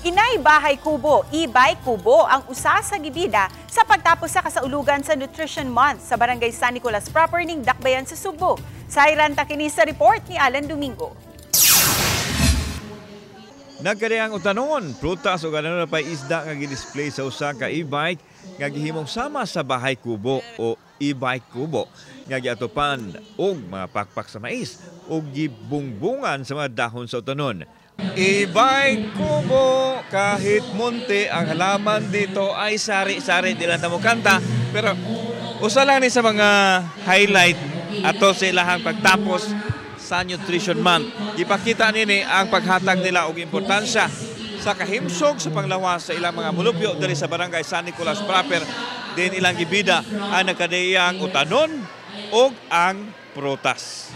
Kinay Bahay Kubo, E-Bike Kubo ang usa sa gibida sa pagtapos sa kasaulugan sa Nutrition Month sa Barangay San Nicolas Proper ning Dakbayan sa Sugbo. Sayran ta kini sa report ni Alan Domingo. Nagkadiyang utanon, prutas o gano'n na pa isda nga gidisplay sa usa ka e-bike nga gihimong sama sa bahay kubo o e-bike kubo nga giatupan og mga pakpak sa mais o gibungbungan sa mga dahon sa utanon. E-bike kubo, kahit munti ang halaman dito ay sari-sari, di lang ta mo kanta, pero usa lang ni sa mga highlight ato sa ilahang pagtapos sa Nutrition Month. Gipakita nini ang paghatag nila og importansya sa kahimsog sa panglawas sa ilang mga mulupyo diri sa Barangay San Nicolas Proper. Din ilang gibida ang nagkadiyang utanon ug ang prutas.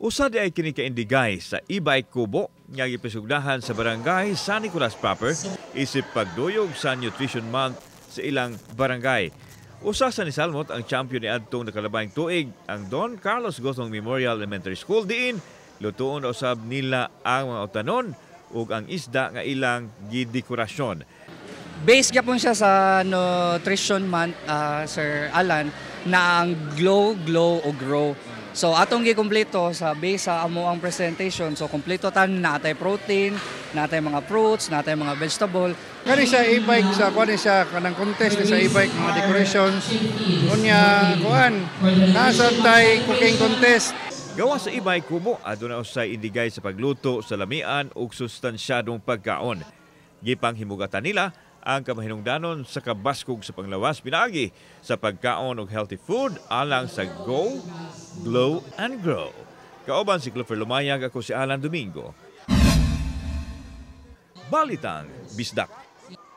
Usa di ay kini kaindigay sa e-bike kubo nga gipisugdahan sa Barangay San Nicolas Proper isip pagduyog sa Nutrition Month sa ilang barangay. Usa sa nisalmot ang champion ni adtong nakalabayng tuig, ang Don Carlos Gothong Memorial Elementary School, diin lutuon usab nila ang mga utanon ug ang isda nga ilang gidekorasyon. Base gyapon siya sa Nutrition Month, Sir Alan, na ang glow, glow o grow. So atong gikumpleto sa base sa amo ang presentation. So kompleto tan natay protein, natay mga fruits, natay mga vegetable. Kani sa e-bike sa kuan siya kanang contest ni sa e-bike mga decorations. Unya kuan nasa tay cooking contest. Gawa sa e-bike kubo, aduna usay indigay sa pagluto sa lamian ug sustansyadong pagkaon. Gipanghimugatan nila ang kamahinungdanon sa kabaskog sa panglawas pinaagi sa pagkaon og healthy food alang sa Go, Glow and Grow. Kauban si Clifford Lumayag, ako si Alan Domingo. Balitang Bisdak.